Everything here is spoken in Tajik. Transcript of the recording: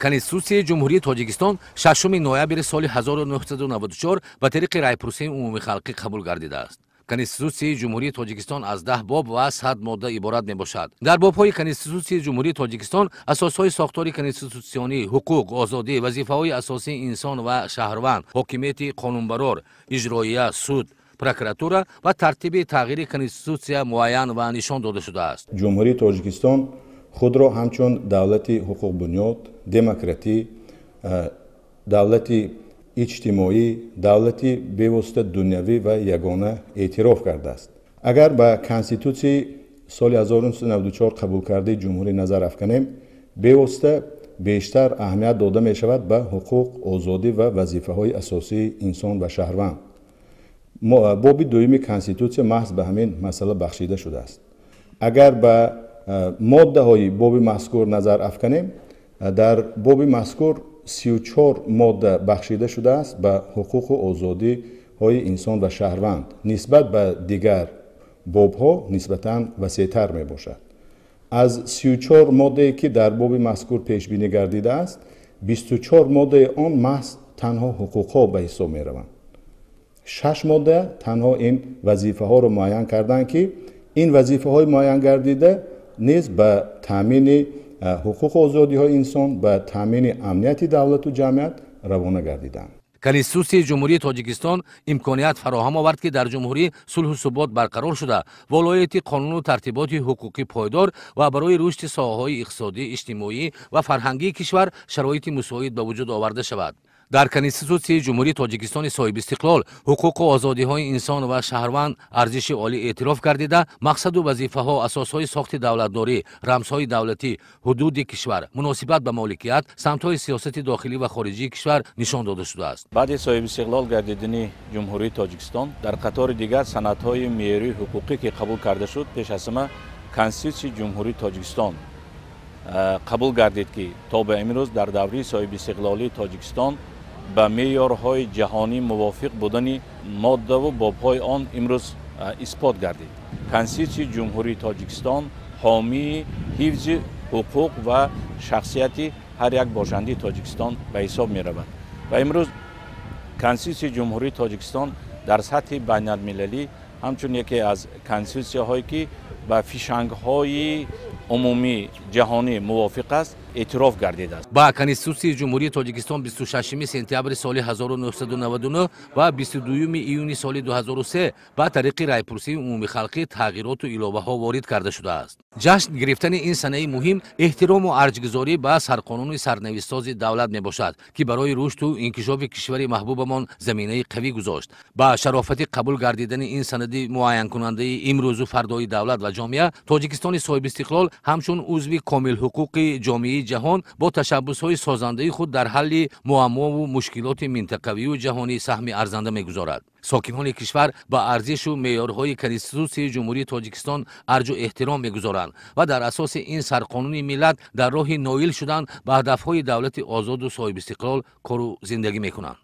Конститутсияи Ҷумҳурии Тоҷикистон 6 ноябри соли 1994 ба тариқи райпурсии умумихалқӣ қабул гардидааст. Конститутсияи Ҷумҳурии Тоҷикистон аз 10 боб ва 100 модда иборат мебошад. Дар бобҳои Конститутсияи Ҷумҳурии Тоҷикистон асосҳои сохтори конститутсионӣ, ҳуқуқ, озодӣ, вазифаҳои асосии инсон ва шаҳрванд, ҳокимияти қонунбарор, иҷроия, суд, прокуратура ва тартиби тағйири конститутсия муайян ва нишон дода шудааст. Ҷумҳурии Тоҷикистон худро ҳамчун давлати ҳуқуқбунёд, демократӣ, давлати иҷтимоӣ, давлати бевосита дунявӣ ва ягона эътироф кардааст. Агар ба Конститутсияи соли 1994 қабулкардаи ҷумҳурӣ назар афканем, бевосита бештар аҳамият дода мешавад ба ҳуқуқ, озодӣ ва вазифаҳои асосии инсон ва шаҳрванд. Боби дуюми Конститутсия маҳз ба ҳамин масъала бахшида шудааст. Агар ба моддаҳои боби мазкур назар афканем, дар боби мазкур 34 модда бахшида шудааст ба ҳуқуқу озодиҳои инсон ва шаҳрванд. Нисбат ба дигар бобҳо нисбатан васеътар мебошад. Аз 34 моддае, ки дар боби мазкур пешбинӣ гардидааст, 24 моддаи он маҳз танҳо ҳуқуқҳо ба ҳисоб мераванд. 6 модда танҳо ин вазифаҳоро муайян карданд, ки ин вазифаҳои муайян гардида низ ба таъмини ҳуқуқу озодиҳои инсон, ба таъмини амнияти давлату ҷамъият равона гардиданд. Конститутсияи Ҷумҳурии Тоҷикистон имконият фароҳам овард, ки дар ҷумҳурӣ сулҳу субот барқарор шуда, волояти қонуну тартиботи ҳуқуқӣ пойдор ва барои рушди соҳаҳои иқтисодӣ, иҷтимоӣ ва фарҳангии кишвар шароити мусоид ба вуҷуд оварда шавад. Дар Конститутсияи Ҷумҳурии Тоҷикистони соҳибистиқлол ҳуқуқу озодиҳои инсон ва шаҳрванд арзиши олӣ эътироф гардида, мақсаду вазифаҳо, асосҳои сохти давлатдорӣ, рамзҳои давлатӣ, ҳудуди кишвар, муносибат ба моликият, самтҳои сиёсати дохилӣ ва хориҷии кишвар нишон дода шудааст. Баъди соҳибистиқлол гардидани Ҷумҳурии Тоҷикистон дар қатори дигар санадҳои меъёрии ҳуқуқӣ, ки қабул карда шуд, пеш аз ҳама Конститутсияи Ҷумҳурии Тоҷикистон қабул гардид, ки то ба имрӯз дар давраи соҳибистиқлолии Тоҷикистон ба меъёрҳои ҷаҳонӣ мувофиқ будани моддаву бобҳои он имрӯз исбот гардид. Конститутсияи Ҷумҳурии Тоҷикистон ҳомии ҳифзи ҳуқуқ ва шахсияти ҳар як бошандаи Тоҷикистон ба ҳисоб меравад ва имрӯз Конститутсияи Ҷумҳурии Тоҷикистон дар сатҳи байналмилалӣ ҳамчун яке аз конститутсияҳое, ки ба фишангҳои умумӣ ҷаҳонӣ мувофиқ аст, эътироф гардидааст. Ба Конститутсияи Ҷумҳурии Тоҷикистон 26 сентябри соли 1999 ва 22 июни соли 2003 ба тариқи райпурсии умумихалқӣ тағйироту иловаҳо ворид карда шудааст. Ҷашн гирифтани ин санаи муҳим эҳтирому арҷгузорӣ ба сарқонуни сарнавиштсози давлат мебошад, ки барои рушду инкишофи кишвари маҳбубамон заминаи қавӣ гузошт. Ба шарофати қабул гардидани ин санади муайянкунандаи имрӯзу фардои давлат ва ҷомеа, Тоҷикистони соҳибистиқлол ҳамчун узви комилҳуқуқи ҷомеаи ҷаҳон бо ташаббусҳои созандаи худ дар ҳалли муаммову мушкилоти минтақавию ҷаҳонӣ саҳми арзанда мегузорад. Сокинони кишвар ба арзишу меъёрҳои Конститутсияи Ҷумҳурии Тоҷикистон арҷу эҳтиром мегузоранд ва дар асоси ин сарқонуни миллат дар роҳи ноил шудан ба ҳадафҳои давлати озоду соҳибистиқлол кору зиндагӣ мекунанд.